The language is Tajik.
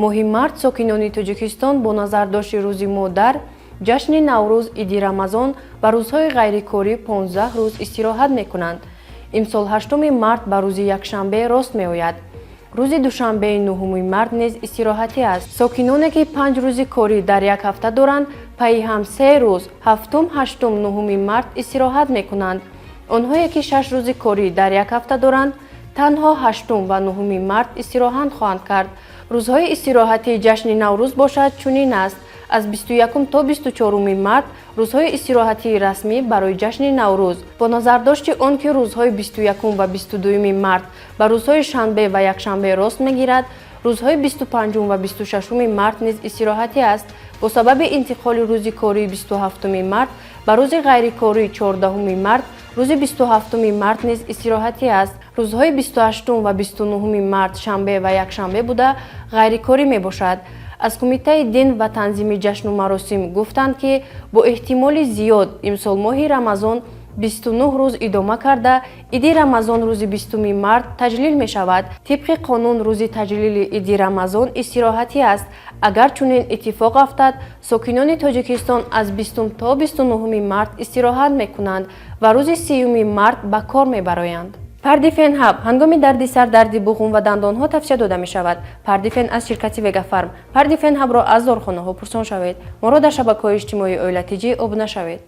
Моҳи март сокинони Тоҷикистон бо назардошти Рӯзи модар, ҷашни Наврӯз, Иди Рамазон ва рӯзҳои ғайрикорӣ 15 рӯз истироҳат мекунанд. Имсол 8 март ба рӯзи якшанбе рост меояд. Рӯзи душанбеи 9 март низ истироҳатӣ аст. Сокиноне, ки 5 рӯзи корӣ дар як ҳафта доранд, пайи ҳам 3 рӯз, 7, 8, 9 март истироҳат мекунанд. Онҳое, ки 6 рӯзи корӣ дар як ҳафта доранд, танҳо 8 ва 9 март истироҳат хоҳанд кард. Рӯзҳои истироҳатии ҷашни Наврӯз бошад, чунин аст: аз 21 то 24 март рӯзҳои истироҳатии расмӣ барои ҷашни Наврӯз. Бо назардошти он ки рӯзҳои 21 ва 22 март ба рӯзҳои шанбе ва якшанбе рост мегирад, рӯзҳои 25 ва 26 март низ истироҳатӣ аст. Бо сабаби интиқоли рӯзи кории 27 март ба рӯзи ғайрикории 14 март, рӯзи 27 март низ истироҳатӣ аст. Рӯзҳои 28 ва 29 март шанбе ва якшанбе буда, ғайрикорӣ мебошад. Аз Кумитаи дин ва танзими ҷашну маросим гуфтанд, ки бо эҳтимоли зиёд имсол моҳи Рамазон 29 рӯз идома карда, Иди Рамазон рӯзи 20 март таҷлил мешавад. Тибқи қонун, рӯзи таҷлили Иди Рамазон истироҳатӣ аст. Агар чунин иттифоқ афтад, сокинони Тоҷикистон аз 20 то 29 март истироҳат мекунанд ва рӯзи 30 март ба кор мебароянд. Пардифен Ҳаб ҳангоми дарди сар, дарди буғум ва дандонҳо тавсия дода мешавад. Пардифен аз ширкати Вегафарм. Пардифен Ҳабро аз дорухонаҳо пурсон шавед. Моро дар шабакаҳои иҷтимоии Оила ТЖ обуна шавед.